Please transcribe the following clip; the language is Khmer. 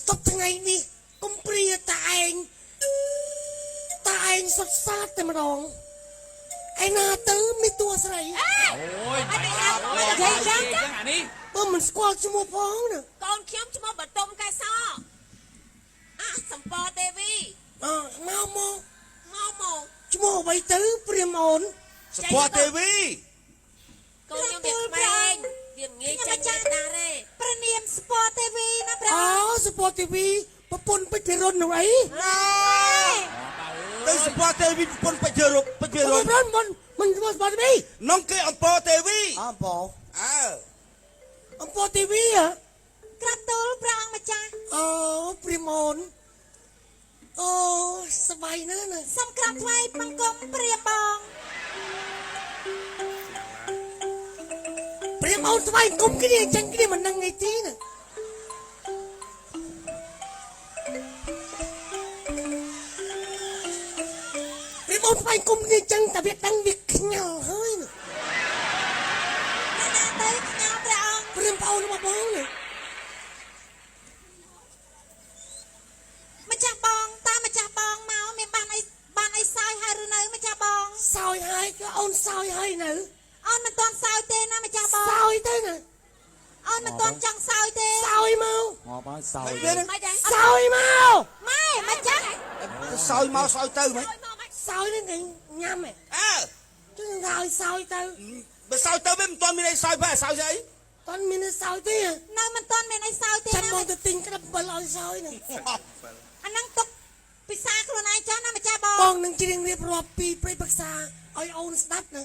សពថ្ងៃនេះកុំព្រាតាឯងតាឯងសុទ្ធសាធតែម្ដងឯណាទៅមានតួស្រី អូយ អត់ទេអត់មិននិយាយចឹង ចឹងអានេះ បើមិនស្គាល់ឈ្មោះផងណា កូនខ្ញុំឈ្មោះបតុមកែសអះសំពទេវី អើមកមក មកមក ឈ្មោះអ្វីទៅព្រាមអូន សពតទេវី កូនខ្ញុំវាក្មេងវាងាយចាញ់ចាស់ដែរទេ ព្រះនាមស្ពតទេវីណាព្រះ អូសពតទេវីប្រពន្ធពេជ្រពិរុននោះអី ទៅសពតទេវីប្រពន្ធពេជ្ររុបពេជ្រ រុ រុន នរុនមិនមិនឈ្មោះសពតទេវី នងគេអំពរទេវី អំព អើ អំពទេវីហ៎ ក្រាបទូលព្រះអង្គម្ចាស់ អូព្រាមអូនអូសប្បាយណាស់ណា សូមក្រាបថ្វាយបង្គំព្រាមបង ព្រាមអូនស្វែងគុំគ្នាអញ្ចឹងគ្នាមិនដឹងអីទីណាព្រាមអូនស្វែងគុំគ្នាអញ្ចឹងតែវាដឹងវាខ្ញាល់ហើយណា ណាណាទៅខ្ញាល់ព្រះអង្គ ព្រាមប្អូនរបស់បងណា ម្ចាស់បងតើម្ចាស់បងមកមានបានអីបានអីសោយហើយឬនៅម្ចាស់បង សោយហើយក៏អូនសោយហើយនៅ អូនមិនទាន់សោយទេណាម្ចាស់បង សោយទៅណា អូនមិនទាន់ចង់សោយទេ សោយមក ងាប់ហើយសោយ វានឹង មិនដែរ សោយមក ម៉ែម្ចាស់ សោយមកសោយទៅហ្មង ឲ្យមកមិន សោយនឹងគេញ៉ាំហ៎ អើ ចឹងថាឲ្យសោយទៅ បើសោយទៅវាមិនទាន់មានអីសោយបែសោយស្អី តន់មានសោយទេ នៅមិនទាន់មានអីសោយទេ ចាំ ណា បងទៅទិញក្តាប់7ឲ្យសោយណា អាហ្នឹងទុកពិសាខ្លួនឯងចាស់ណាម្ចាស់បង បងនឹងច្រៀងរៀបរាប់ពីព្រៃប្រឹក្សាឲ្យអូនស្ដាប់ណា